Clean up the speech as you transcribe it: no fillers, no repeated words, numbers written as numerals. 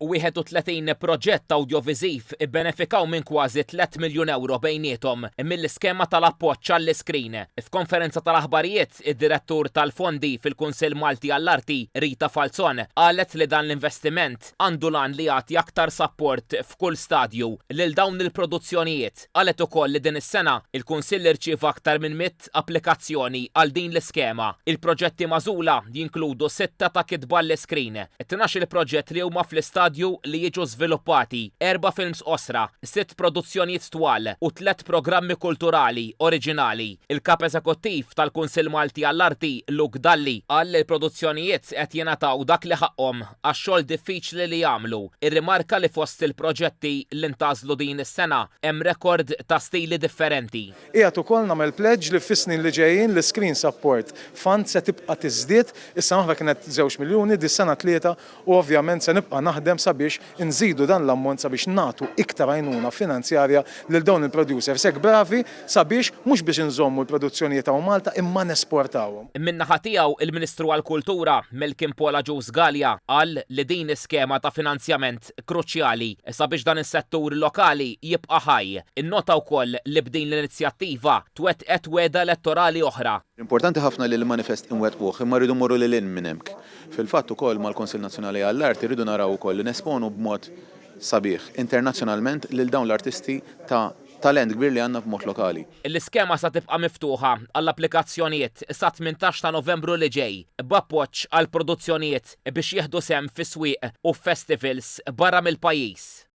31 proġett awdjoviżiv ibbenefikaw minn kważi tlett miljun ewro bejniethom mill-iskema tal-appoġġ għall-iskrin. F'konferenza tal-aħbarijiet, id-Direttur tal-Fondi fil-Kunsill Malti għall-Arti, Rita Falzon, qalet li dan l-investiment għandu l-għan li jagħti aktar sapport f'kull stadju lil dawn il-produzzjonijiet. Qalet ukoll li din is-sena, il-Kunsill irċieva aktar minn applikazzjoni għal din l-iskema. Il-proġetti magħżula jinkludu sitta ta' kitba għall-iskrin, 12-il proġett li huma fl-istadju li jiġu żviluppati, erba' films qosra, sitt produzzjonijiet twal u tlett programmi kulturali oriġinali. Il-Kap Eżekuttiv tal-Kunsill Malti għall-Arti, Luke Dalli, qal li l-produzzjonijiet qed jingħataw dak li ħaqqhom għax-xogħol diffiċli li jagħmlu. Irrimarka li fost il-proġetti li ntgħażlu din is-sena hemm rekord ta' stili differenti. Qiegħed ukoll nagħmel pledge li fis-snin li ġejjin l-Screen Support Fund se tibqa' tiżdied, is-sena l-oħra kienet żewġ miljuni, dis-sena tlieta u ovvjament se nibqa' naħdem sabiex inżidu dan l-ammont sabiex nagħtu iktar għajnuna finanzjarja lil dawn il-producers hekk bravi sabiex mhux biex inżommu l-produzzjonijiet hawn Malta imma nesportawhom. Min-naħa tiegħu, il-Ministru għall-Kultura, Melkim Paul Agius Galea, qal li din hi skema ta' finanzjament kruċjali sabiex dan is-settur lokali jibqa' ħaj. Innota wkoll li b'din l-inizjattiva twettqet wegħda elettorali oħra. Importanti ħafna li l-manifest inwettquh imma rridu mmorru lil hinn minn hemmk. Fil-fatt ukoll mal-Kunsill Nazzjonali għall-Arti rridu naraw ukoll li nesponu b'mod sabiħ internazzjonalment lil dawn l-artisti ta' talent kbir li għandna b'mod lokali. L-iskema sa tibqa' miftuħa għall-applikazzjonijiet sat-18 ta' Novembru li ġej, b'appoġġ għall-produzzjonijiet biex jieħdu sehem fi swieq u f'festivals barra mill-pajjiż.